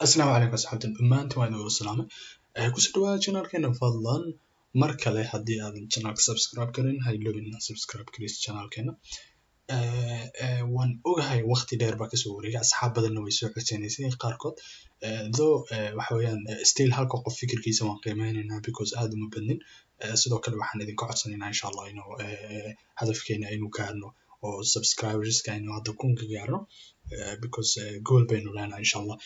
Asalaamu calaykum asxaabta, dhammaantiin waan idin wada salaamay. Kusoo dhawaada channelkeena. Fadlan mar kale, haddii aadan channelka subscribe garin, ha iloobin inaad subscribe garaysid channelkeena. Waan ogahay waqti dheer baa kasoo wareegay, asxaab badanna way soo codsanaysay qaarkood, though waxa weeyaan still halka qof fikirkiisa waan qiimeynaynaa because aad uma badnin. Sidoo kale waxaan idinka codsanaynaa, insha Allah, inuu hadafkeena aynu gaarno oo subscriberska aynu hadda 1000-ka gaarno, because goal baynu leenahay, insha Allah.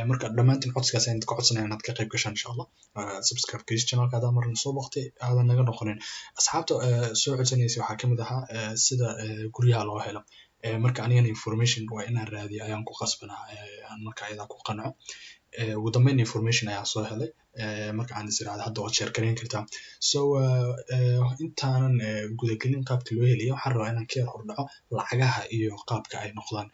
Marka dhammaantiin codsigaas ayaan idinka codsanaya inaad ka qayb gashaan, insha Allah. Subscribe garis channelka hadaa marna soo boqtay aadan naga noqonin. Asxaabta soo codsanaysay waxaa kamid ahaa sida guryaha loo helo. Marka anigana information waa inaan raadiyo ayaan ku qasbanaa, aan marka ayadaa ku qanco. Ugu dambeyn information ayaan soo helay, marka aan is iraahdo hadda waad share gareyn kartaa. So intaanan gudagelin qaabka loo helayo, waxaan rabaa inaan ka yar hordhaco lacagaha iyo qaabka ay noqdaan.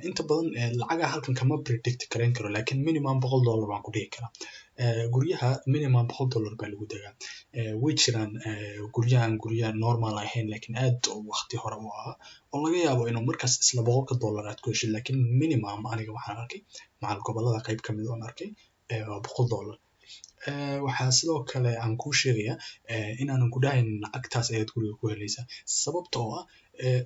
Inta badan lacagaha halkan kama predict gareyn karo, lakin minimum $100 baan ku dhihi karaa. Guryaha minimum $100 baa lagu degaa. Way jiraan guryahan guryaha normal ahayn, lakin aad waqti hore u ahaa oo laga yaabo inuu markaas isla $100-ka aad ku heshid, lakin minimum aniga waxaan arkay macal gobolada qayb kamid oon arkay waa $100. Waxaa sidoo kale aan kuu sheegayaa inaanan ku dhahaynin lacagtaas ayaad guriga ku helaysaa, sababta oo ah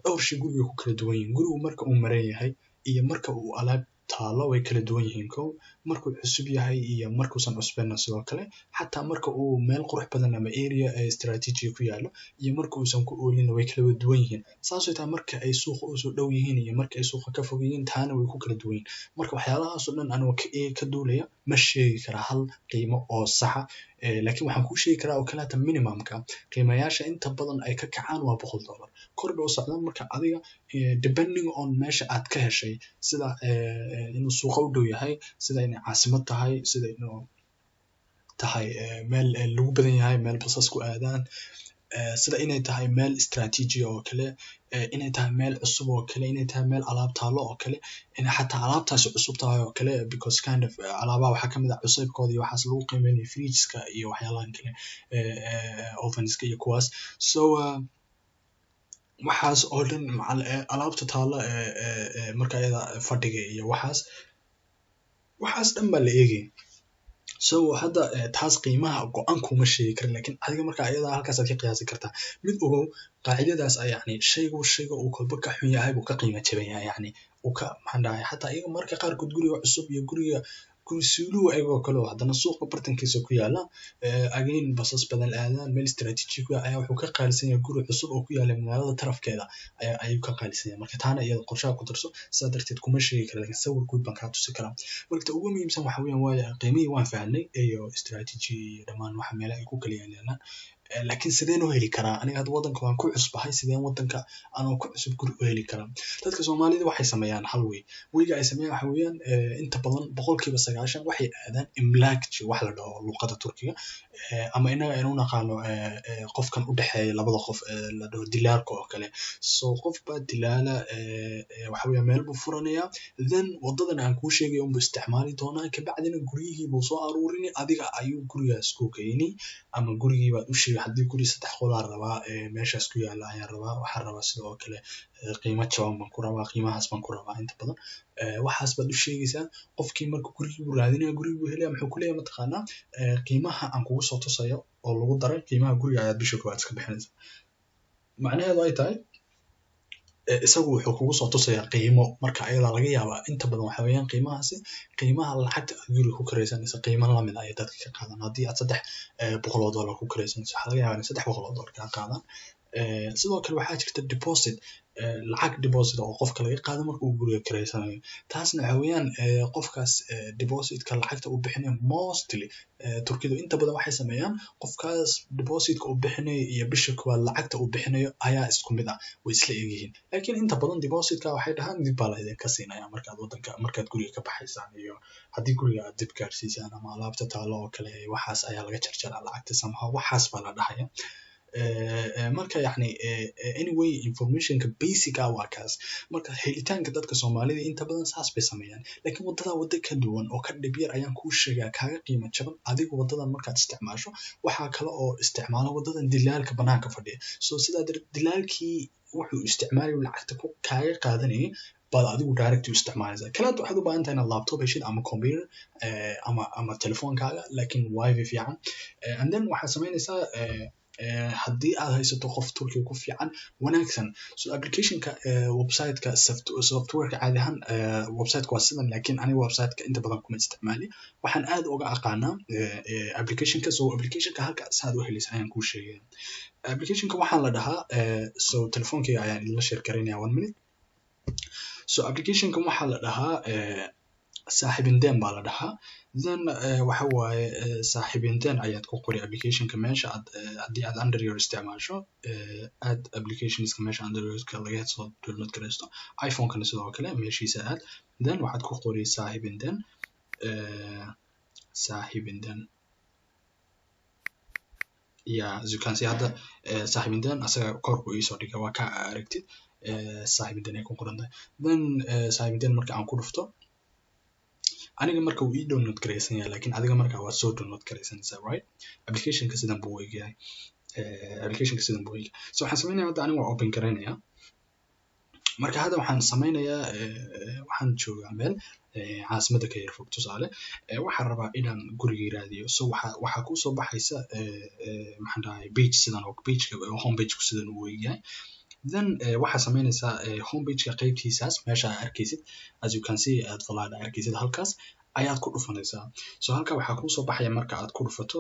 dhowr shay guriga ku kala duwan yihiin. Gurigu marka uu maran yahay iyo marka uu alaab taalo way kala duwan yihiin. Kow, markuu cusub yahay iyo markuusan cusbeenna sidoo kale, xataa marka uu meel qurux badan ama area strategy ku yaalo iyo marka uusan ku oolin way kala duwan yihiin. Saasoo tahay, marka ay suuqa usoo dhow yihiin iyo marka ay suuqa ka fog yihiin, taana way ku kala duwan yihiin. Marka waxyaalahaas oo dhan anigoo ka duulaya, ma sheegi karaa hal qiimo oo saxa, lakin waxaan kuu sheegi karaa oo kaleeta minimumka qiimayaasha inta badan ay ka kacaan waa $100, kor bay u socdaan. Marka adiga depending on meesha aad ka heshay, sida inuu suuqa u dhow yahay, sida inay caasimad tahay, sida inuu tahay meel lagu badan yahay, meel basasku aadaan, sida inay tahay meel strategy oo kale, inay tahay meel cusub oo kale, inay tahay meel alaab taalo oo kale, inay xataa alaabtaasi cusub tahay oo kale, because kind of alaabaha waxaa kamid ah cusaybkooda iyo waxaas lagu qiimeynayo, fridgeska iyo waxyaalahan kale, ovenska iyo kuwaas. So waxaas oo dhan, alaabta taala marka ayada fadhiga iyo waxaas dhan baa la eegaya. So hadda taas qiimaha go-an kuma sheegi karin, lakin adiga marka ayada halkaas aad ka qiyaasi kartaa. Mid ogow, qaacidadaas yani shaygu shayga uu kolba ka xun yahay buu ka qiimo jaban yahay, yani uu ka, maxaan dhahay, xataa iyaga marka qaarkood guriga cusub iyo guriga guri suuluhu ayagoo kale oo haddana suuqa bartankiisa ku yaala, again basas badan aadaan, meel strategy ku ayaa wuxuu ka qaalisan yahay guri cusub oo ku yaala magaalada tarafkeeda ayaa ayuu ka qaalisan yahay. Marka taana iyada qorshaha ku darso. Sidaa darteed kuma sheegi kara, lakin sawir guud baan kaa tusi karaa. Marka ta ugu muhiimsan waxa weeyaan, waaya qiimihii waan fahanay iyo strategy iyo dhammaan waxa meelaha ay ku kala yaalaan, lakin sideen u heli karaa? Aniga hadda waddanka waan ku cusbahay, sideen waddanka anoo ku cusub guri u heli karaa? Dadka Soomaalida waxay sameeyaan hal way. Weyga ay sameeyaan waxa weeyaan, inta badan 90% waxay aadaan emlakçı wax la dhaho luqada Turkiga, ama inaga aynu naqaano qofkan u dhexeeya labada qof la dhaho dilaalka oo kale. So qof baa dilaala, waxa weeyaan meel buu furanayaa, then wadadan aan kuu sheegay unbuu isticmaali doonaa, kabacdina guryihii buu soo aruurini, adiga ayuu gurigaas ku geyni ama gurigii baad u sheegay. Haddii guri saddex qolaa rabaa meeshaas ku yaala ayaan rabaa, waxaan rabaa sidoo kale qiimo jaban baan ku rabaa, qiimahaas baan ku rabaa, inta badan waxaas baad u sheegaysaa qofkii. Marka gurigii buu raadinaya, gurigii buu helaya. Muxuu kuleeyahay mataqaanaa? Qiimaha aan kugu soo tusayo oo lagu daray qiimaha guriga ayaad bisha koowaad iska bixinaysaa. Macnaheedu ay tahay, isagu wuxuu kugu soo tusayaa qiimo marka ayadaa laga yaabaa. Inta badan waxa weeyaan qiimahaasi qiimaha lacagta aad guriga ku kiraysanayso qiimo lamid ayay dadka ka qaadaan. Haddii aad $300 ku kiraysanayso, waxaa laga yaabaa inay $300 kaa qaadaan. Sidoo kale waxaa jirta deposit, lacag deposit oo qofka laga qaado marka uu guriga kiraysanayo. Taasna waxa weeyaan qofkaas depositka lacagta uu bixinayo, mostly Turkidu inta badan waxay sameeyaan qofkaas depositka uu bixinayo iyo bisha koowaad lacagta uu bixinayo ayaa isku mid ah, way isla egyihiin. Lakin inta badan depositka waxay dhahaan dib baa la idinka siinaya markaad wadanka, markaad guriga ka baxaysaan iyo haddii guriga aad dib gaarsiisaan ama alaabta taalo oo kale, waxaas ayaa laga jarjaraa lacagta somehow, waxaas baa la dhahaya. Marka yani anyway, informationka basic ah waa kaas. Marka helitaanka dadka Soomaalida inta badan saas bay sameeyaan, lakin wadada waddo ka duwan oo ka dhib yar ayaan kuu sheegaa, kaaga qiimo jaban. Adigu wadadan markaad isticmaasho, waxaa kale oo isticmaala wadadan dilaalka banaanka fadhiya. So sidaa darteed dilaalkii wuxuu isticmaalay lacagta ku kaaga qaadanayay. Baad adigu direct u isticmaalaysaa. Kalaad waxaad u baahan tahay inaad laptop heshid ama computer ama telefoonkaaga, laakiin wifi fiican. And then waxaad samaynaysaa, haddii aad haysato qof Turkiga ku fiican wanaagsan. So applicationka, websiteka, softwareka, caadi ahaan websiteka waa sidan, laakiin aniga websiteka inta badan kuma isticmaali. Waxaan aad uga aqaanaa applicationka. So applicationka halka saad u helaysa ayaan kuu sheegaya. Applicationka waxaa la dhahaa, so telefoonkayga ayaan idinla share garaynaya, one minute. So applicationkan waxaa la dhahaa Sahibinden baa la dhahaa. Then waxa waaye, Sahibinden ayaad ku qori applicationka meesha aad, haddii aad Android isticmaasho, aad applicationska meesha Androidka laga soo download garaysto. iPhone-kana sidoo kale meeshiisa aad, then waxaad ku qori Sahibinden, Sahibinden. Yeah, as you can see, hadda Sahibinden asaga korku iisoo dhiga, waa ka aragtid Sahibinden ay ku qoran tahay. Then Sahibinden marka aan ku dhufto, aniga marka wuu ii download garaysan yahay, lakin adiga marka waad soo download garaysanaysaa, right? Applicationka sidan buu egyahay, applicationka sidan buu egyahay. So waxaan sameynaya hadda, aniga waa open garaynaya. Marka hadda waxaan sameynayaa, waxaan joogaa meel caasimadda ka yar fog. Tusaale, waxaan rabaa inaan gurigii raadiyo. So waxaa kusoo baxaysa, maxaan dhahay, page sidan oo pageka home pageku sidan uu egyahay. Then waxaa sameynaysaa, home pageka qeybtiisaas meesha aad arkaysid, as you can see, aad falaadha arkaysid, halkaas ayaad ku dhufanaysaa. So halka waxaa kusoo baxaya, marka aad ku dhufato,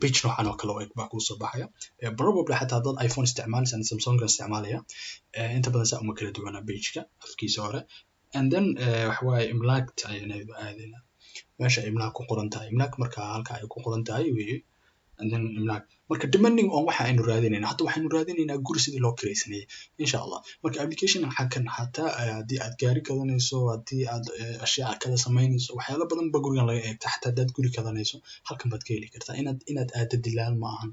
page noocan oo kale oo eg baa kusoo baxaya. Probably xataa haddaad iPhone isticmaalaysa, Samsung isticmaalaya, inta badan saa uma kala duwana pageka afkiisa hore. And then waxa waaye, emlakta ayaan aadaynaa, meesha emlak ku qoran tahay. Emlak marka halka ay ku qoran tahay weye. And then emlak marka, depending on waxa aynu raadinayna, hadda waxaynu raadinaynaa guri sidii loo kiraysanayay, insha Allah. Marka application xaggan xataa haddii aad gaari gadanayso, haddii aad ashyaa kala samaynayso, waxyaalo badan ba gurigan laga eegta. Xataa haddaad guri gadanayso, halkan baad ka heli kartaa. Inaad aado dilaal ma ahan.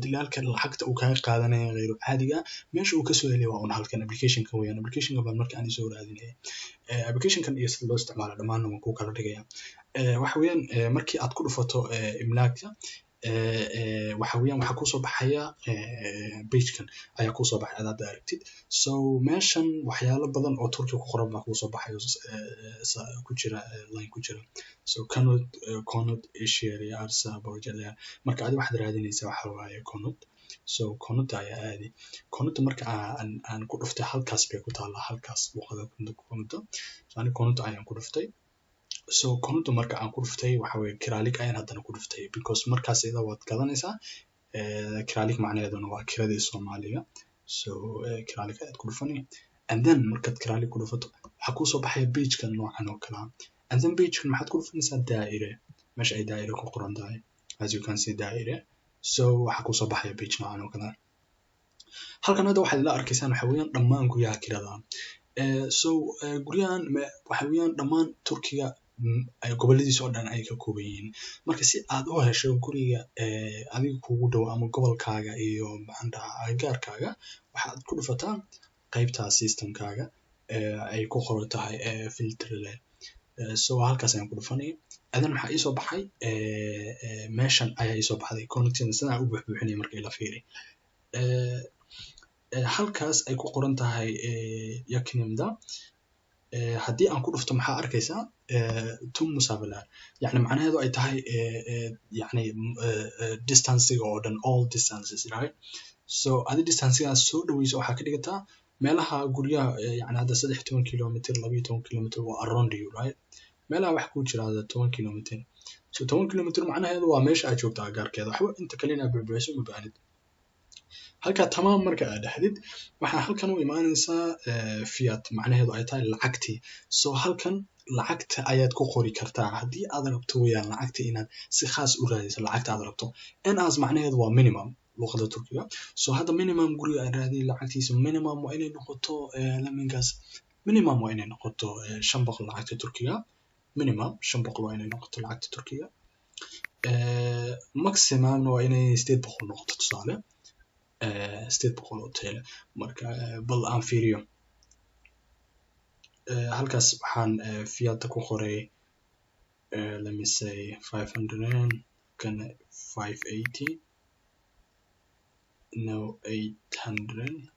Dilaalka lacagta uu kaga qaadanaya غير caadiga, meesha uu kasoo helaya waa un halkan, applicationka weeyaan. Applicationka baan marka aan soo raadinaya. Applicationkan iyo sida loo isticmaalo dhammaanna waan kuu kala dhigaya. Waxa weeyaan, markii aad ku dhufato emlakta, waxa weeyaan, waxaa kusoo baxaya pagekan ayaa kusoo baxay aad hadda aragtid. So meeshan waxyaalo badan oo Turkiga ku qoran baa kusoo baxay, ku jira line ku jira. So konut, konut, işyeri, arsa, projeler. Marka adi waxaad raadinaysaa waxa waaye konut. So konuta ayaa aadi. Konuta marka aan ku dhuftay, halkaas bay ku taallaa, halkaas luqada konuta. So ani konuta ayaan ku dhuftay. So konuta marka aan ku dhuftay, waxa weye, kiralık ayaan haddana ku dhuftay, because markaas iyada waad gadanaysaa. Kiralık macnaheeduna waa kiradii Soomaaliga. So kiralık ayaad ku dhufanay. And then markaad kiralık ku dhufato, waxaa kusoo baxaya pagekan noocan oo kale ah. And then pagekan maxaad ku dhufanaysaa? Daire, meesha ay daire ku qoran tahay, as you can see, daire. So waxaa kusoo baxaya page noocan oo kale ah. Halkan hadda waxaad ila arkaysaan waxa weeyaan dhammaan guryaha kirada. So guryahan waxa weeyaan dhammaan Turkiga goboladiisa oo dhan ay ka kooban yihiin. Marka si aad u hesho guriga adiga kugu dhow ama gobolkaaga iyo, maxaan dhahaa, agagaarkaaga, waxaad ku dhufataa qaybta systemkaaga ay ku qoran tahay filtre. So halkaas ayaan ku dhufanaya. Adan maxaa iisoo baxay? Meeshan ayaa iisoo baxday connection sidaan u buuxbuuxinaya. Marka ila fiiri, halkaas ay ku qoran tahay yakınımda haddii aan ku dhufto, maxaa arkaysaa? Tüm mesafeler, yani macnaheedu ay tahay, yani distancega oo dhan, all distances, right? So adi distancegaas soo dhaweyso, waxaa ka dhigataa meelaha guryaha, yani hadda 13 kilometer, 12 kilometer waa around you, right? Meelaha wax kuu jira hadda 10 kilometer. So 10 kilometer macnaheedu waa meesha aad joogto agagaarkeeda. Waxba inta kale inaad buuxbuuxiso ma baahnid. Halkaa tamaam marka aad dhahdid, waxaa halkan u imaanaysaa fiyat, macnaheedu ay tahay lacagtii. So halkan lacagta ayaad ku qori kartaa haddii aad rabto, weeyaan lacagta inaad si khaas u raadiso lacagta aad rabto. En az macnaheedu waa minimum luqada Turkiga. So hadda minimum guriga aan raadiyay lacagtiisa minimum waa inay noqoto, laminkaas minimum waa inay noqoto 500 lacagta Turkiga. Minimum 500 waa inay noqoto lacagta Turkiga, maximumna waa inay 800 noqoto, tusaale 800 oo TL. Marka bal aan fiiriyo halkaas waxaan fiyata ku qoray, let me say 500, kan 580, no, 800.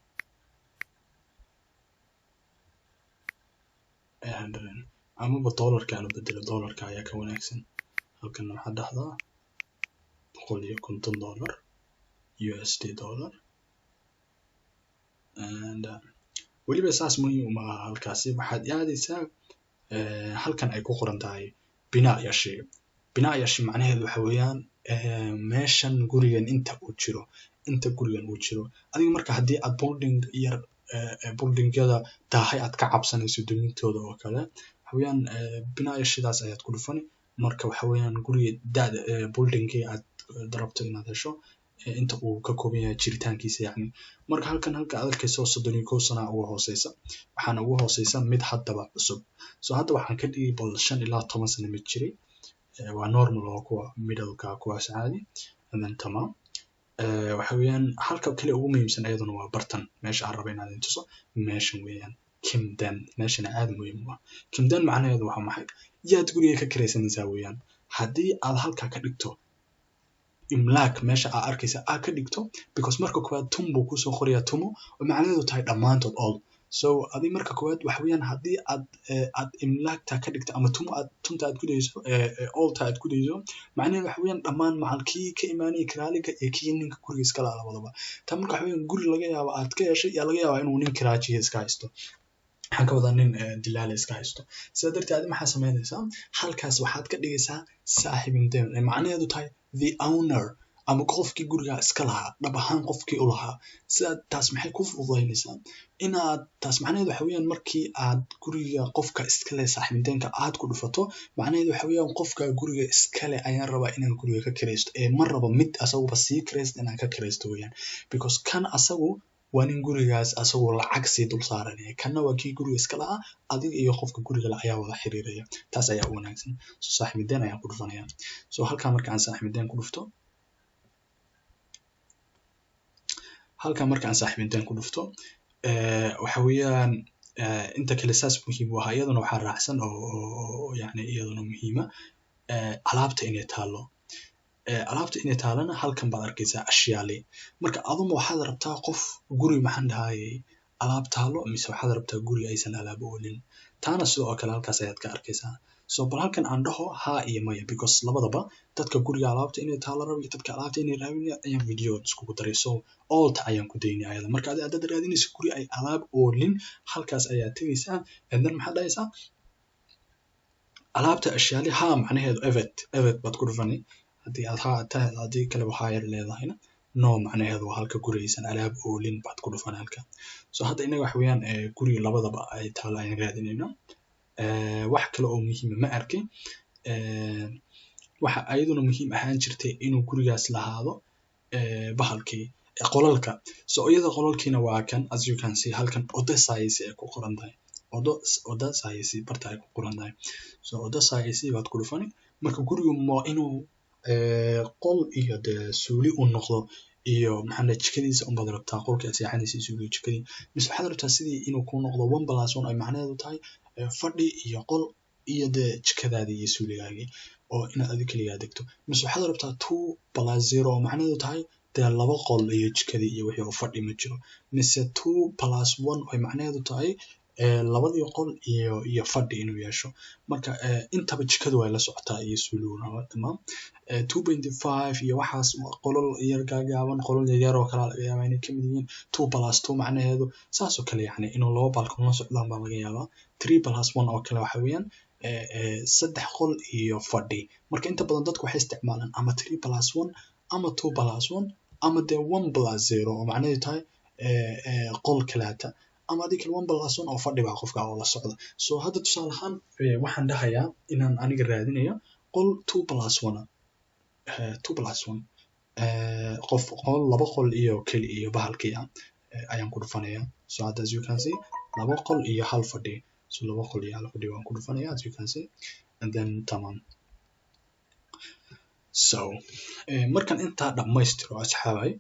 100 amaba dollarka aanu bedelo, dollarka ayaa ka wanaagsan. Halkan waxaa dhahdaa $150 USD dollar. And weliba saas muhiim uma aha. Halkaasi waxaad aadaysaa halkan ay ku qoran tahay binaa yashi. Binaa yashi macnaheedu waxa weeyaan meeshan gurigan inta uu jiro, inta gurigan uu jiro. Adiga marka haddii aad building yar, buildingyada daahay aad ka cabsanayso dumintooda oo kale, waxa weeyaan binaa yashidaas ayaad ku dhufani. Marka waxa weeyaan guriga da'da buildingkii aad rabto inaad hesho inta uu ka kooban yahay jiritaankiisa yacni. Marka halkan halka aad arkayso 31 sana ugu hooseysa, waxaana ugu hooseysa mid haddaba cusub. So hadda waxaan ka dhigi bal 5 ilaa 10 sano mid jiray, waa normal oo kuwa middleka kuwaas caadi. And then tamaam. Waxa weeyaan halka kale ugu muhiimsan ayaduna waa bartan meesha aan rabo inaad intuso, meeshan weeyaan kimden. Meeshana aad muhiim u ah kimden macnaheedu waa maxay? Yaad guriga ka kiraysanaysaa weeyaan. Haddii aad halkaa ka dhigto imlaak, meesha aad arkaysa aad ka dhigto, because marka koowaad tüm buu kusoo qorayaa, tümü oo macnaheedu tahay dhammaantood, all. So adi marka koowaad waxa weeyaan haddii aad imlaakta ka dhigto ama tümü aad tümta aad gudayso, allta aad gudayso, macnaheedu waxa weeyaan dhammaan macal kii ka imaanaya kiraaliga iyo kii ninka guriga iska lahaa labadaba. Taa marka waxa weeyaan guri laga yaabo aad ka heshay yaa laga yaabaa inuu nin kiraajiya iska haysto, waxaan ka wadaa nin dilaala iska haysto. Sidaa darteed adi maxaa samaynaysaa? Halkaas waxaad ka dhigaysaa sahibinden, macnaheedu tahay the owner ama qofkii guriga iska lahaa, dhab ahaan qofkii u lahaa. Sidaa taas maxay ku fududaynaysaa inaad taas macnaheedu waxa weeyaan markii aad guriga qofka iskale saaxiibintenka aad ku dhufato, macnaheedu waxa weeyaan qofka guriga iskale ayaan rabaa inaan guriga ka kiraysto ee ma rabo mid asaguba sii kiraysto inaan ka kiraysto weeyaan, because kan asagu waa nin gurigaas asagu lacag sii dul saaranaya, kanna waa kii guriga iska lahaa. Adiga iyo qofka guriga le ayaa wada xiriiraya, taas ayaa u wanaagsan. So sahibinden ayaan ku dhufanaya. So halkaa marka aan sahibinden ku dhufto, halkaa marka aan sahibinden ku dhufto, waxa weeyaan inta kale saas muhiim u ahaa. Iyaduna waxaa raacsan oo yani iyaduna muhiima alaabta inay taalo. Alaabta inay taalana halkan baad arkaysaa ashyaale. Marka aduma waxaad rabtaa qof guri maxaan dhahayay alaab taalo, mise waxaad rabtaa guri aysan alaab oolin? Taana sidoo kale halkaas ayaad ka arkaysaa. So bal halkan aan dhaho haa iyo maya, because labadaba dadka guriga alaabta inay taalo rabo iyo dadka alaabta inay raabin ayaan video iskugu daray. So allta ayaan ku daynay ayada. Marka adi haddaad raadinayso guri ay alaab oolin, halkaas ayaad tegaysaa. And then maxaad dhahaysaa? Alaabta ashyaale haa, macnaheedu evet, evet baad ku dhufanay haddii aad haa tahay. Haddii kale waxaa yar leedahayna no, macnaheedu waa halka gurigaysan alaab oolin baad ku dhufan halka. So hadda inaga waxa weeyaan guriga labadaba ay taalo ayaan raadinayna. Wax kale oo muhiima ma arkin. Waxa ayaduna muhiim ahaan jirtay inuu gurigaas lahaado bahalkii qolalka. So iyada qolalkiina waa kan, as you can see halkan oda sayısı ay ku qoran tahay, oda sayısı barta ay ku qoran tahay. So oda sayısı baad ku dhufani. Marka gurigu ma inuu qol iyo dee suuli u noqdo iyo maxaa la jikadiisa unbaad rabtaa, qolka aad seexanaysa, suuliga, jikadii, mise waxaad rabtaa sidii inuu ku noqdo 1+1 ay macnaheedu tahay fadhi iyo qol iyo dee jikadaadii iyo suuligaagii oo inaad adiga keligaa degto, mise waxaad rabtaa 2+0 oo macnaheedu tahay dee laba qol iyo jikadii iyo wixii oo fadhi ma jiro, mise 2+1 ay macnaheedu tahay labadii qol iyo fadhi inuu yeesho. Marka intaba jikadu way la socotaa iyo suuliguna waa tamaam. 2.5 iyo waxaas qolal yar gaagaaban, qolal yaryar oo kale laga yaabaa inay kamid yihiin. 2+2 macnaheedu saas oo kale, yacni inuu laba balcony la socdaan baa laga yaabaa. 3+1 oo kale waxa weeyaan saddex qol iyo fadhi. Marka inta badan dadku waxay isticmaalaan ama 3+1 ama 2+1 ama dee 1+0 oo macnaheedu tahay qol kaleeta, ama adii kale 1+1 oo fadhi baa qofka oo la socda. So hadda tusaale ahaan waxaan dhahayaa inaan aniga raadinayo qol 2+1, 2+1, qof qol laba qol iyo keli iyo bahalkii ah ayaan ku dhufanaya. So hadda as you can see laba qol iyo hal fadhi. So laba qol iyo hal fadhi waan ku dhufanaya, as you can see, and then tamam. So markaan intaa dhammaystiro asxaabay,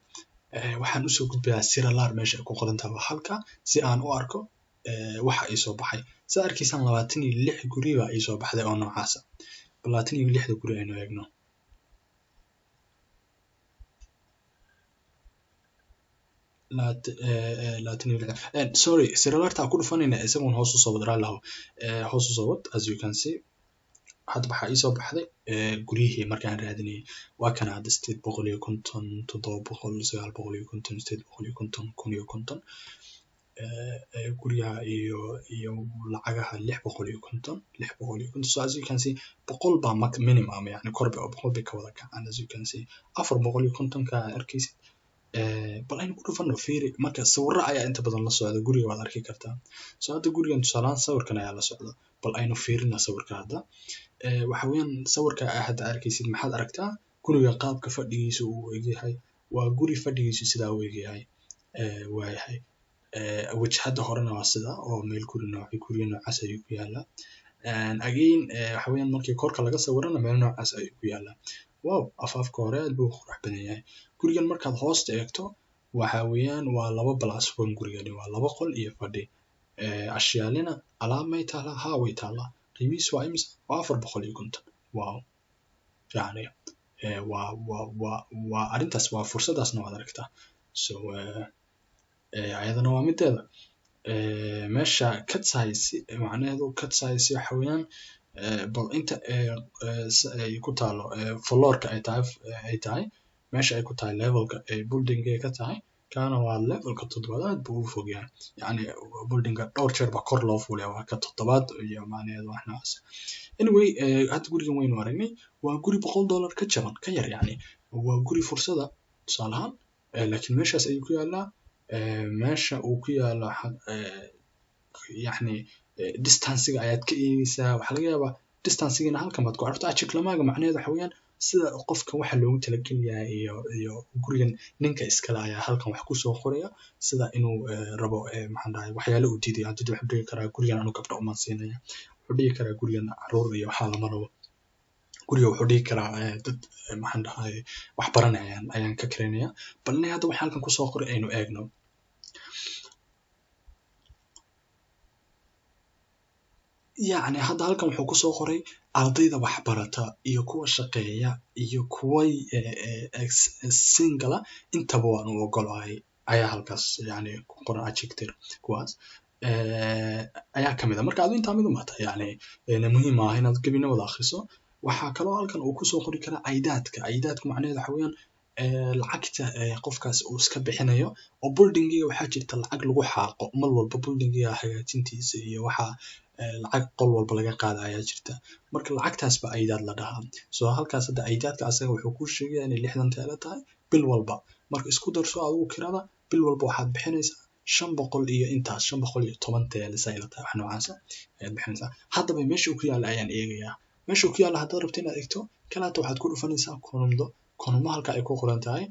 waxaan usoo gudbayaa sıralar meesha ay ku qoran tahay, waa halka si aan u arko waxa ii soo baxay. Saa arkaysaan 26 guri baa ii soo baxday oo noocaasa. 26da guri aynu eegno. 26, sorry, siralarta ku dhufanayna isagoon hoos usoo wad, raalaho, hoos usoo wad. As you can see, hadda waxaa iisoo baxday guryihii markaan raadinayay. Waa kana hadda 850, 700, 950, 850, 1050 guryaha iyo lacagaha 650, 650. So as you can see, 100 baa minimum, yani kor bay 100 bay ka wada kacaan. As you can see, 450-ka aad arkaysid, bal aynu ku dhufano. Fiiri, marka sawirro ayaa inta badan la socda guriga, waad arki kartaa. So hadda gurigan tusaalahaan sawirkan ayaa la socda. Bal aynu fiirina sawirka hadda. Waxa weeyaan sawirka aa hadda arkaysid, maxaad aragtaa? Guriga qaabka fadhigiisa uu egyahay, waa guri fadhigiisu sidaa u egyahay. Waayahay, wajhada horena waa sida oo meel guri nooc guryo noocaas ayuu ku yaalaa. Again, waxa weeyaan markii korka laga sawirana meel noocaas ayuu ku yaalaa. Wow, afaafka hore aad buu u qurux badan yahay gurigan. Markaad hoosta eegto, waxa weeyaan waa 2+1. Gurigani waa laba qol iyo fadhi. Ashyaalina alaab may taalaa? Haa, way taalaa. Qiimihiisu waa imisa? Waa 450. Wow, yani waa arrintaas, waa fursadaasna waad aragtaa. So ayadana waa mideeda. Meesha cut size, macnaheedu cut size waxa weeyaan bal inta ay ku taalo floorka ay tahay meesha ay ku tahay, levelka ay buildinga ka tahay. Kaana waa levelka toddobaad, aad buu u fog yahay. Yani buildinga dhowr jeer baa kor loo fuulaya, waa ka toddobaad iyo macnaheedu wax noocaas. Anyway, hadda gurigan waynu aragnay. Waa guri $100 ka jaban, ka yar. Yani waa guri fursada tusaale ahaan, laakiin meeshaas ayuu ku yaalaa. Meesha uu ku yaalo, yani distancega ayaad ka eegeysaa. Waxaa laga yaabaa distancegina halkan baad ku aragto. Achiklamaaga macnaheedu waxa weeyaan sida qofka waxa loogu talagelyahay iyo gurigan ninka iskale ayaa halkan wax kusoo qoraya, sida inuu rabo, maxaan dhahay, waxyaalo uu diidayo. Hadii wuxuu dhigi karaa gurigan anu gabdho umaan siinaya, wuxuu dhigi karaa gurigan caruur iyo waxaa lama rabo guriga, wuxuu dhigi karaa dad, maxaan dhahay, wax baranayaan ayaan ka karinaya. Bal inay hadda waxa halkan kusoo qoray aynu eegno. Yacni hadda halkan wuxuu kusoo qoray ardayda waxbarata iyo kuwa shaqeeya iyo kuway single intaba waan u ogolahay ayaa halkaas yani ku qoran. Achigtir kuwaas ayaa kamid a. Marka adu intaa mid umata, yani muhiim ah inaad gebina wada akhriso. Waxaa kaloo halkan uu kusoo qori karaa aydaadka. Aydaadku macnaheedu waxa weeyaan lacagta qofkaas uu iska bixinayo oo buildingiga. Waxaa jirta lacag lagu xaaqo mar walba buildingiga hagaajintiisa iyo waxa lacag qol walba laga qaada ayaa jirta. Marka lacagtaas ba aydaad la dhahaa. So halkaas hadda aydaadka asaga wuxuu kuu sheegaya inay 60 teelo tahay bil walba. Marka isku darso adigu kirada bil walba, waxaad bixinaysaa 500 iyo intaas, 510 teelo say la tahay, wax noocaasa ayaad bixinaysaa. Haddaba meesha uu ku yaalla ayaan eegayaa. Meesha uu ku yaalla haddaad rabto inaad eegto kalaata, waxaad ku dhufanaysaa konumdo, konumo halka ay ku qoran tahay.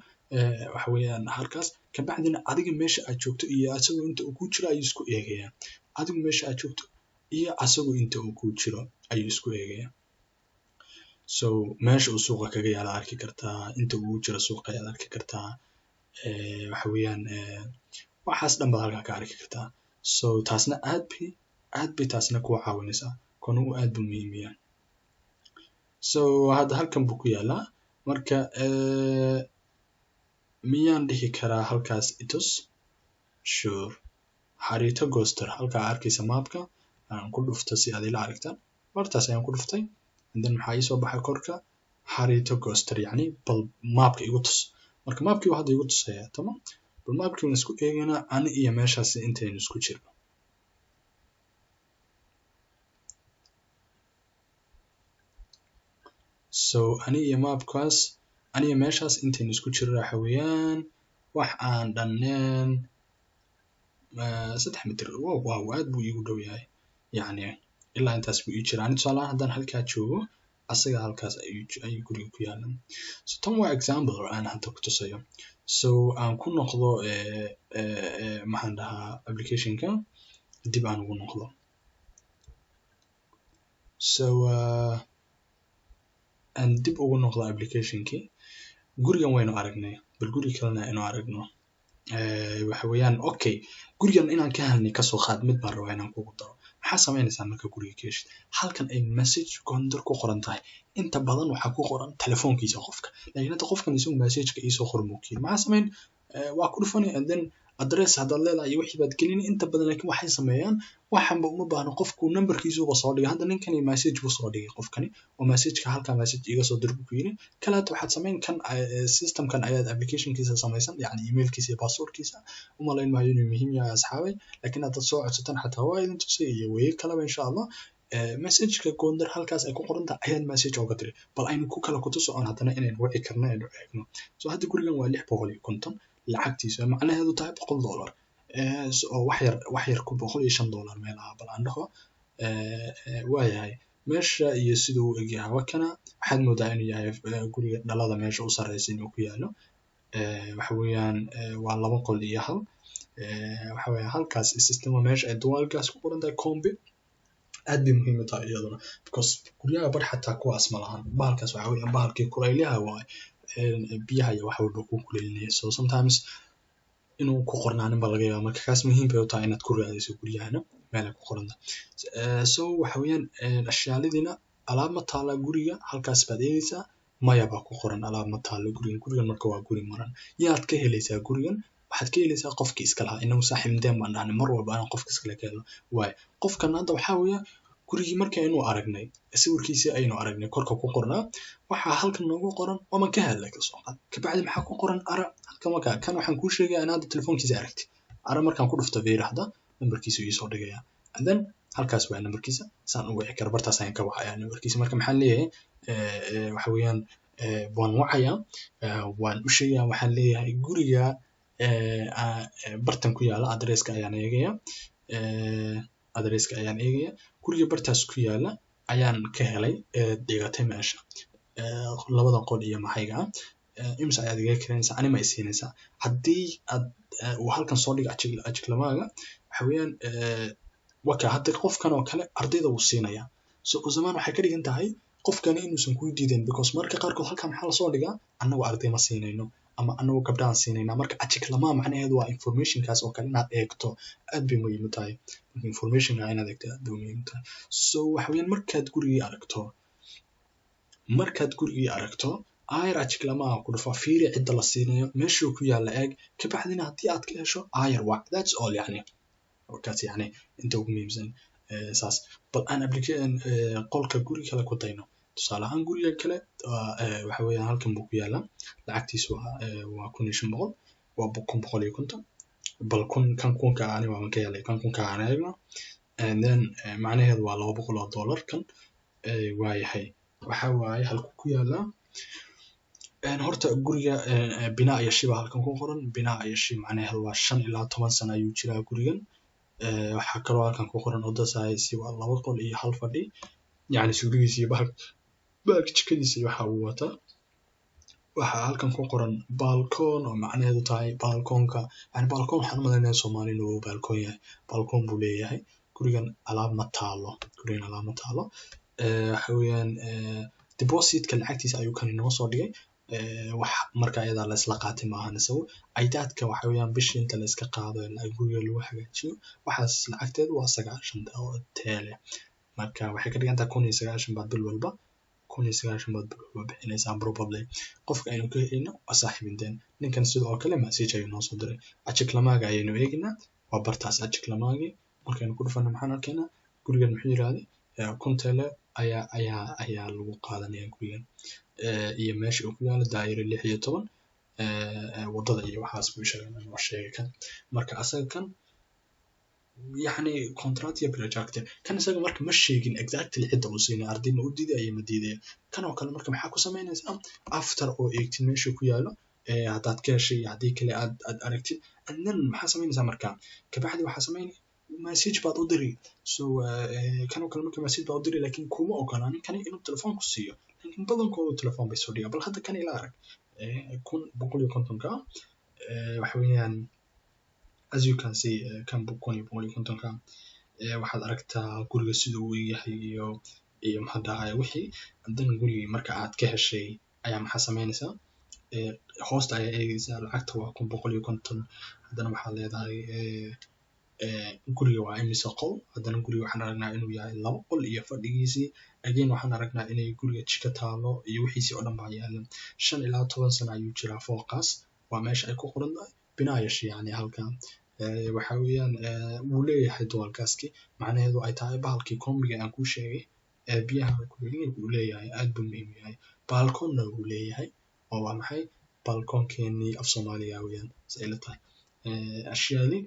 Waxa weeyaan halkaas kabacdina adiga meesha aad joogto iyo asagu inta uu ku jiro ayuu isku eegayaa. Adigu meesha aad joogto iyo asagu inta uu ku jiro ayuu isku eegayaa. So meesha uu suuqa kaga yaala arki kartaa, inta uu jiro suuqa ayaad arki kartaa. Waxa weeyaan waxaas dhan baad halkaa ka arki kartaa. So taasna aad bay taasna kuu caawinaysaa. Konugu aad buu muhiim yahay. So hadda halkan buu ku yaalaa. Marka miyaan dhihi karaa halkaas itus? Sure, xariito goster halkaa arkaysa maapka aan ku dhufto si aad ila aragtaan. Bartaas ayaan ku dhuftay, and then maxaa iisoo baxay korka? Xariito goster, yacni bal maapka igu tus. Marka maapkii buu hadda igu tusaya. Tamam, bal maapkii waan isku eegaynaa ani iyo meeshaasi intaynu isku jirno. So ani iyo maapkaas, ani iyo meeshaas intaynu isku jirno waxa weeyaan wax aan dhanneen 3 mitir. Wow, aad buu iigu dhow yahay. Yacni ilaa intaas buu ii jira. Ani tusaale ahaan haddaan halkaa joogo, asaga halkaas ayuu guriga ku yaalan. So tan waa example aan hadda ku tusayo. So aan ku noqdo, maxaan dhahaa, applicationka dib aan ugu noqdo. So aan dib ugu noqdo applicationkii. Gurigan waynu aragnay, bal guri kalena aynu aragno. Waxa weeyaan, okay, gurigan inaan ka helnay kasoo qaad, mid baan rabaa inaan kugu daro. Maxaa samaynaysaa marka guriga ka heshid? Halkan ay message gondar ku qoran tahay, inta badan waxaa ku qoran telefoonkiisa qofka, laakiin hadda qofkan isagu messageka iisoo qor muu kiyiri. Maxaa samayn? Waa ku dhufanay and then Address haddaad leedahay iyo wixii baad gelin inta badan, laakiin waxay sameeyaan waxanba uma baahno. Qofku numberkiisuba soo dhigay. Hadda ninkani message buu soo dhigay qofkani, oo messageka halkaa message iga soo dir buu ku yiri. Kalaata waxaad samayn kan systemkan ayaad applicationkiisa samaysan, yani emailkiisa iyo passwordkiisa. Umalayn maayo inuu muhiim yahay, asxaabay, laakiin haddaad soo codsataan xataa waa idin tusay iyo weeye kaleba, insha Allah. Messageka Gondar halkaas ay ku qoran tahay ayaad message oga diray. Bal aynu ku kala kutuso oon haddana inaynu wici karno aynu eegno. So hadda gurigan waa 650 lacagtiisa, macnaheedu tahay $100 oo wax yar, wax yar ku $105 meel ah. Bal aan dhaho waayahay, meesha iyo siduu u egyahay waa kana. Waxaad moodaa inuu yahay guriga dhalada meesha u sarreysa inuu ku yaalo. Waxa weeyaan waa laba qol iyo hal. Waxa weeyaan halkaas system waa meesha ay doğalgaz ku qoran tahay, kombi. Aad bay muhiim u tahay iyaduna, because guryaha bar xataa kuwaas ma lahan. Bahalkaas waxa weeyaan bahalkii kulaylaha waaye, biyaha iyo wax walba kuu kuleylinaya. So sometimes inuu ku qornaanin ba laga yaaba. Marka kaas muhiim bay u tahay inaad ku raadiso guryahana meel ay ku qoran tahay. So waxa weeyaan ashyaalidiina alaab ma taala guriga, halkaas baad eegeysaa. Maya baa ku qoran, alaab ma taalo gurigan. Gurigan marka waa guri maran. Yaad ka helaysaa gurigan? Waxaad ka helaysaa qofkii iska lahaa. Inagu saaxiibdeen baan dhahnay mar walba aan qofka iskale ka helno waayo. Qofkan hadda waxaa weeya gurigii markaynu aragnay sawirkiisii, aynu aragnay korka ku qornaa, waxaa halkan noogu qoran waman ka helnay, kasoo qaad. Kabacdi maxaa ku qoran? Ara halkan marka kan waxaan kuu sheegaya in hadda telefoonkiisa aragti. Ara markaan ku dhufto fiiri, hadda nambarkiisa iisoo dhigaya, and then halkaas waa nambarkiisa saan u wici kara. Bartaas ayaan ka wacaya nambarkiisa. Marka maxaan leeyahay? Waxa weeyaan waan wacayaa, waan u sheegaya, waxaan leeyahay guriga bartan ku yaala, adresska ayaan eegaya, adresska ayaan eegaya. Guriga bartaas ku yaala ayaan ka helay, dhigatay meesha labada qol iyo maxayga ah. Imisa ayaad iga kiranaysaa? Ani ma isiinaysaa? Haddii aad uu halkan soo dhigo açıklamaaga, waxa weeyaan waka hadda qofkan oo kale ardayda wuu siinaya. So uzamaan waxay ka dhigan tahay qofkani inuusan kuu diidan, because marka qaarkood halkan maxaa lasoo dhigaa? Annagu arday ma siinayno ama anagu gabdhahan siinayna. Marka açıklama macnaheedu waa informationkaas oo kale inaad eegto aad bay muhiim u tahay. Marka informationka inaad eegto aad bay muhiim u tahay. So waxa weeyaan markaad gurigii aragto, ayar açıklamaha ku dhufo, fiiri cidda la siinayo, meeshuu ku yaalla eeg. Kabacdina haddii aad ka hesho, ayar wac. That's all. Yani kaas yani inta ugu muhiimsan saas. Bal aan application qolka guri kale ku dayno. Tusaale ahaan guriga kale waxa weeyaan halkan buu ku yaalaa. Lacagtiisu waa 1500, waa 1150. Bal kun kan kunka ani waan ka helay, kan kunka aan eegno. And then macnaheedu waa $200 kan. Waayahay, waxa waaye halku ku yaalaa horta guriga bina yaşı baa halkan ku qoran. Bina yaşı macnaheedu waa 5 ilaa 10 sano ayuu jiraa gurigan. Waxaa kaloo halkan ku qoran oda sayısı waa laba qol iyo hal fadhi, yani suuligiisa iyo bahalka jikadiisa iyo waxa uu wataa. Waxaa halkan ku qoran balkon, oo macnaheedu tahay balkoonka, yani balkoon waxaan u malaynaya Soomaali inuu balkoon yahay. Balkoon buu leeyahay gurigan. Alaab ma taalo gurigan, alaab ma taalo. Waxa weeyaan depositka lacagtiisa ayuu kan inoo soo dhigay. Wax marka ayadaa la isla qaatay maahan isagu. Aidatka waxa weeyaan bishii inta la iska qaado lacag guriga lagu hagaajiyo, waxaas lacagteedu waa 90 TL. Marka waxay ka dhigan tahay 1090 baad bil walba, 1090 baad bil walba bixinaysaa probably. Qofka aynu ka helayno waa saaxiibinteen. Ninkan sidoo kale message ayuu noo soo diray. Açıklamaaga ayaynu eegaynaa, waa bartaas açıklamaagii. Markaynu ku dhufano maxaan arkaynaa? Gurigan muxuu yirahday? 1000 TL ayaa lagu qaadanaya gurigan, iyo meesha uu ku yaalo, daa'ira 16, wadada iyo waxaas buu sheegay, noo sheegay kan. Marka asaga kan yani kontrat yapılacaktır kan isaga marka ma sheegin exactly cidda uu siinayo, arday ma u diidaya iyo ma diidaya kan oo kale. Marka maxaa ku samaynaysaa after oo eegtid meesha ku yaalo, haddaad ka heshay iyo haddii kale aad aragtid? And then maxaa samaynaysaa marka kabacdi? Waxaa samaynay message baad u diri. So kan oo kale marka message baad u diri, laakiin kuma ogolaanin kani inuu telefoon ku siiyo, laakiin badankoodu telefoon bay soo dhigaan. Bal hadda kan ila arag, 1150-ka. Waxa weeyaan as you can see, kan 1150-ka waxaad aragtaa guriga siduu u yahay iyo maxaa dhacaya wixii. And then gurigii marka aad ka heshay ayaa maxaa samaynaysaa? Hoosta ayaa eegaysaa, lacagta waa 1150. Haddana waxaad leedahay guriga waa imise qol? Haddana guriga waxaan aragnaa inuu yahay laba qol iyo fadhigiisii. Again waxaan aragnaa inay guriga jiko taalo iyo wixiisii oo dhan baa yaala. 5 ilaa 10 sano ayuu jiraa fooqaas, waa meesha ay ku qoran tahay. Bina yaşı, yani halkan waxa weeyaan wuu leeyahay doğalgazki, macnaheedu ay tahay bahalkii kombiga aan kuu sheegay ee biyaha kuleeliya wuu leeyahay. Aad buu muhiim yahay. Balkonna wuu leeyahay, oo waa maxay balkoonkeenii af Soomaaliga weeyaan, say la tahay. Ashyaadii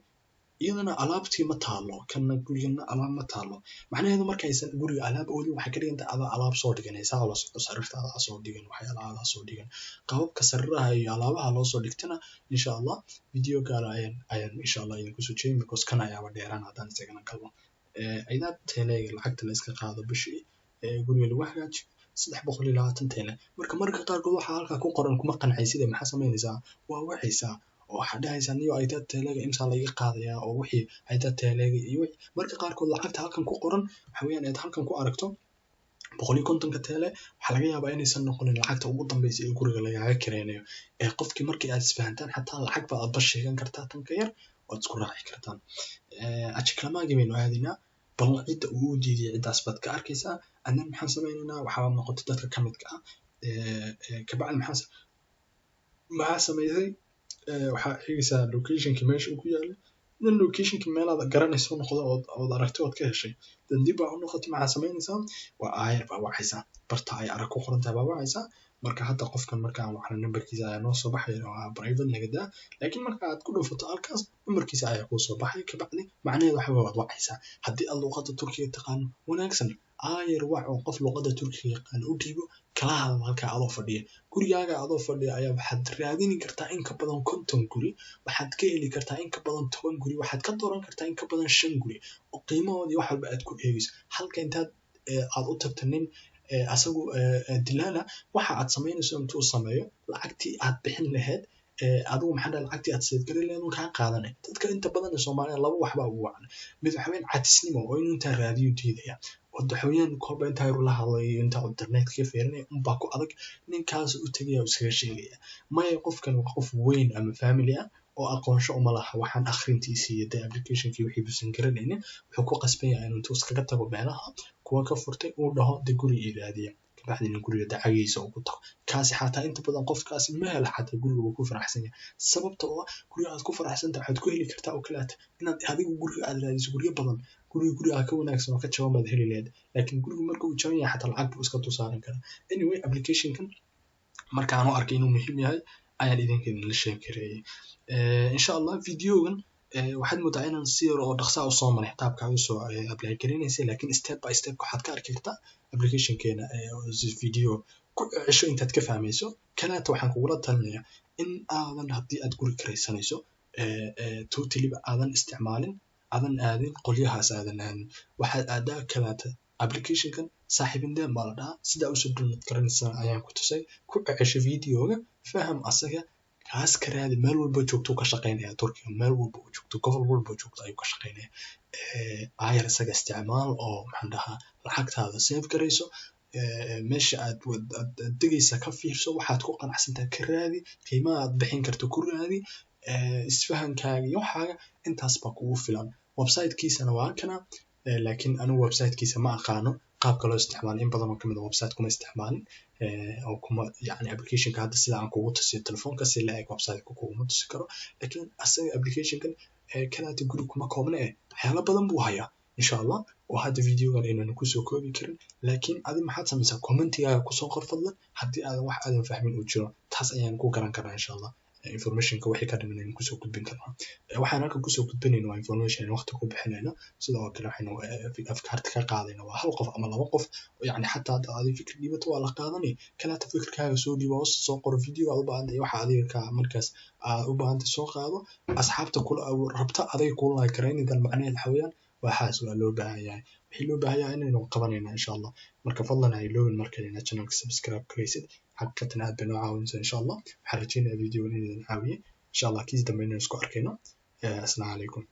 iyadana alaabtii ma taalo kana, gurigana alaab ma taalo. Macnaheedu markaysan guriga alaab oolin, waxay ka dhigan tahay adaa alaab soo dhiganaysaa oo la soco, sariirtaada soo dhigan, waxyaalaha soo dhigan, qababka sariiraha iyo alaabaha loo soo dhigtana insha Allah video gaara ayaan insha Allah idinku soo jeedin, because kan ayaaba dheeraan haddaan isagana galno. Aidat TL-ga, lacagta la iska qaado bishii guriga lagu hagaajiyo, 320 TL. Marka mararka qaarkood waxaa halkaa ku qoran kuma qancaysid. Maxaa samaynaysaa? Waa wacaysaa oo waxaa dhahaysaa, "Niyo, aidat TL-ga imsaa laiga qaadayaa?" Oo wixii aidat TL-ga iyo wixii marka qaarkood lacagta halkan ku qoran waxa weeyaan aad halkan ku aragto 150-ka TL, waxaa laga yaabaa inaysan noqonin lacagta ugu dambeysa ee guriga lagaaga kireynayo. Ee qofkii markii aad isfahantaan, xataa lacag baad adba sheegan kartaa tan ka yar, waad isku raaci kartaan. Açıklamagii baynu aadaynaa. Bal cidda uu u diiday ciddaas baad ka arkaysaa. Annan maxaan sameynaynaa? Waxaa noqotay dadka ka midka ah. Kabacdi maxaa samaysay? Waxaa eegaysaa locationki meesha uu ku yaalo. Then locationki meelaad garanayso noqdo ood aragtay ood ka heshay. Then dib baa u noqotay. Maxaa samaynaysaa? Waa aayar baa wacaysaa, barta ay arag ku qoran tahay baa wacaysaa. Marka hadda qofkan markaan wacno, numberkiisa ayaa noo soo baxaya. Oo ah private nagadaa, laakiin marka aad ku dhufato halkaas, numberkiisa ayaa kuu soo baxay. Kabacdi macnaheedu waxa waad wacaysaa. Haddii aad luqadda Turkiga taqaano, wanaagsan, aayar wac oo qof luqadda Turkiga yaqaano u dhiibo, kala hadal halkaa adoo fadhiya. Gurigaaga adoo fadhiya ayaa waxaad raadini kartaa in ka badan 50 guri, waxaad ka heli kartaa in ka badan 10 guri, waxaad ka dooran kartaa in ka badan shan guri oo qiimahoodii wax walba aad ku eegeyso. Halka intaad aad u tagto nin asagu dilaala, waxa aad samaynayso intuu sameeyo, lacagtii aad bixin lahayd adigu, maxaa dhahay, lacagtii aad seedgari lahayd un kaa qaadanay. Dadka inta badan ee Soomaalida laba waxbaa ugu wacan. Mid waxa weeyaan caajisnimo, oo inuu intaa raadiyo diidaya, oo waxa weeyaan kolba intaa yar la hadlayo iyo intaa internet ka fiirinaya unbaa ku adag. Ninkaas u tegaya oo iskaga sheegaya, maya, qofkan waa qof weyn ama family ah oo aqoonsho uma laha waxaan akhrintiisii iyo dee applicationkii wixii buusan garanaynin. Wuxuu ku qasban yahay inuu intuu iskaga tago meelaha kuwa ka furtay, uu dhaho, "De guri ii raadiya." Kabacdina guriga dacagiisa uu ku tago. Kaasi xataa inta badan qofkaasi ma hela xataa guriga uu ku faraxsan yahay, sababta oo ah guriga aad ku faraxsan tahay waxaad ku heli kartaa oo kaleeta inaad adigu guriga aad raadiso guryo badan. Guriga guriga ka wanaagsan oo ka jaban baad heli lahayd, laakiin gurigu marka uu jaban yahay xataa lacag buu iska dul karaa. Anyway, applicationkan marka aan u arkay inuu muhiim yahay ayaan idinka idinla share gareeyay. Insha Allah videogan waxaad moodaa inaan si yar oo dhaqsa usoo maray qaabka aad usoo apply gareynaysa, laakiin step by step waxaad ka arki kartaa applicationkeena video ku cesho intaad ka fahmayso. Kaleeta waxaan kugula talinayaa in aadan, haddii aad guri kiraysanayso, totally ba aadan isticmaalin, aadan aadin qolyahaas, aadan aadin. Waxaad aadaa kaleeta applicationkan Sahibinden baa la dhahaa. Sidaa usoo download garanaysa ayaan ku tusay. Ku cesho videoga, faham asaga kaas, ka raadi meel walba joogto ka shaqeynaya Turkiga, meel walba oo joogto, gobol walba oo joogto ayuu ka shaqeynaya. Ayar isaga isticmaal oo, maxaan dhahaa, lacagtaada save garayso. Meesha aad degaysa ka fiirso, waxaad ku qanacsantahay ka raadi, qiimaha aad bixin karto ku raadi, isfahankaaga iyo waxaaga intaas baa kugu filan. Websitekiisana waa kana, laakiin anigu websitekiisa ma aqaano qaabka loo isticmaalo. In badan oo kamid ah website kuma isticmaalin oo kuma, yani, applicationka hadda sida aan kugu tusiyo telefoonka si la eg websiteka kuguma tusi karo. Laakiin asaga applicationkan kalaata guri kuma koobna, waxyaalo badan buu hayaa insha Allah, oo hadda videogan aynan kusoo koobi karin. Laakiin adi maxaad samaysaa? Commentigaaga kusoo qor fadlan haddii aadan wax aadan fahmin uu jiro. Taas ayaan ku garan karnaa insha Allah informationka wixii ka dhiman aynu kusoo gudbin karnaa. Waxaan halkan kusoo gudbinayna waa information aynu waqti ku bixinayno. Sidoo kale waxaynu afkaarta ka qaadayna waa hal qof ama laba qof. Yani xataa hadda adiga fikir dhiibato waa la qaadanay. Kalaata fikirkaaga soo dhiibo, hoos soo qoro video aad u baahantay, waxa adiga ka markaas aad u baahantay soo qaado. Asxaabta kula rabta adiga kula like garaynadan, macnaheed waxa weeyaan waxaas waa loo baahan yahay, wixii loo baahan yahay inaynu qabanayna insha Allah. Marka fadlan ha iloobin markale inaad channelka subscribe garaysid, xaqiiqatan aad bay noo caawinaysaa insha Allah. Waxaan rajeynayaa videogan inuu idin caawiyey. Insha Allah kiis dambe inaynu isku arkayno. Asalaamu calaykum.